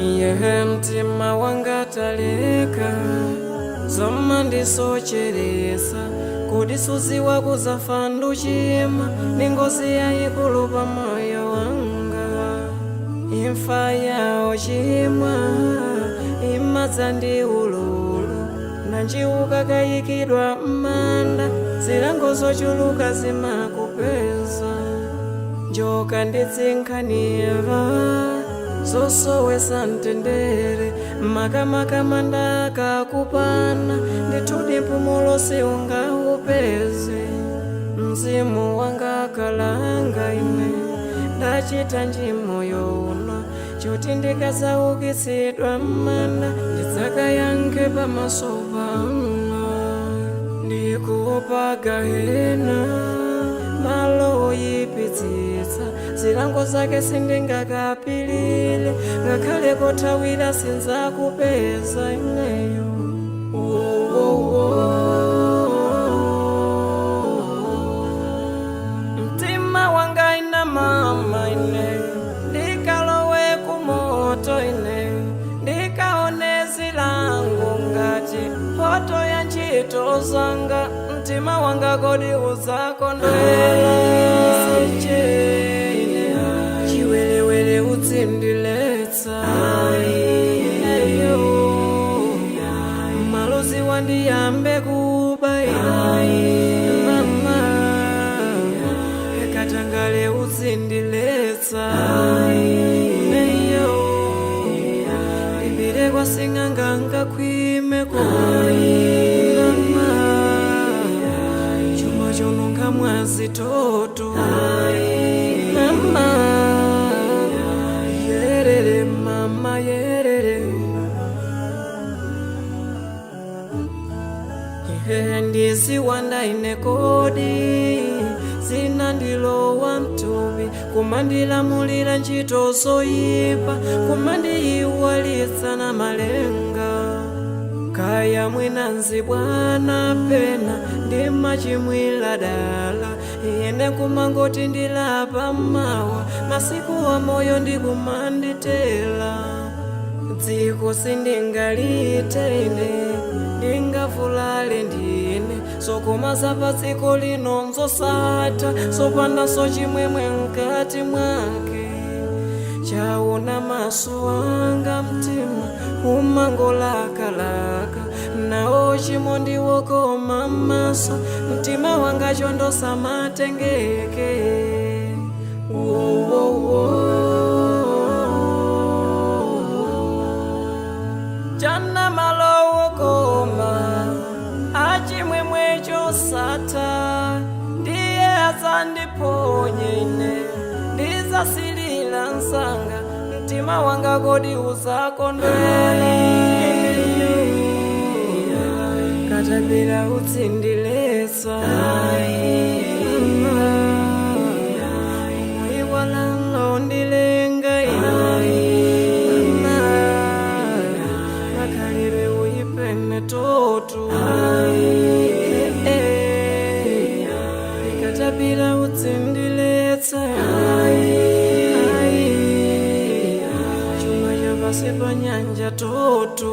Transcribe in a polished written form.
Iyehe mtima wanga taleka zoma ndisocheresa kodi suziwa kuzafa nduchima ni ngozi yayikulu pa moyo wanga. Imfa yawo chimwa imadza ndi ululu nanjiuka kayikidwa m'manda zilango zochuluka zimakupeza. Njoka ndi zinkhanira zosowesa mtendere makamaka manda kakupana ndithudi mpumulo siungaupeze. Mzimu wanga kalanga ine ndachita njimoyo uno choti ndikasaukitsidwa m'manda ndidzakayankhe pamaso pano. Ndikuopa gahena malo oyipitsitsa zilango zake sindingakapilire ngakhale kothawira sinzakupeza ineyo. Mtima wanga ina mama ine ndikalowe kumoto ine ndikaone zilango ngati mphoto ya ntchito zanga mtima wanga kodi uzakondwera. Chiwerewere utsindiletsa ineyo malozi wandiyambe kuba mama katangale utsindiletsa ineyo ndipite kwa sing'anga nkakhwimeko mama chuma chonunga mwazitoto mama yerere mama yerere. Ndiziwanda ine kodi zinandilowa mtupi kumandilamulira ntchito zoyipa kumandiyiwalitsa na malenga. Kaya mwina nzibwana pena ndimachimwira dala ine kumangoti ndilapa mawa masiku wa moyo ndikumanditela. Dziko sindingalite ine ndingavulale ndine zokoma za pa dziko lino nzosatha zopandanso chimwemwe mkati mwake. Chaona maso anga mtima umangolakalaka nawo chimo ndiwokoma maso mtima wanga chondosamatengeke. Chana malowo koma achimwemwe chosatha ndiye adzandiponye ine ndizasilira msanga mtima wanga kodi uzakondwera. Katapira utsindiletsa umuiwalalo ndilenga mama makhalire uyipene toto ikatapira utsindiletsa chuma cha pasi pa nyanja toto.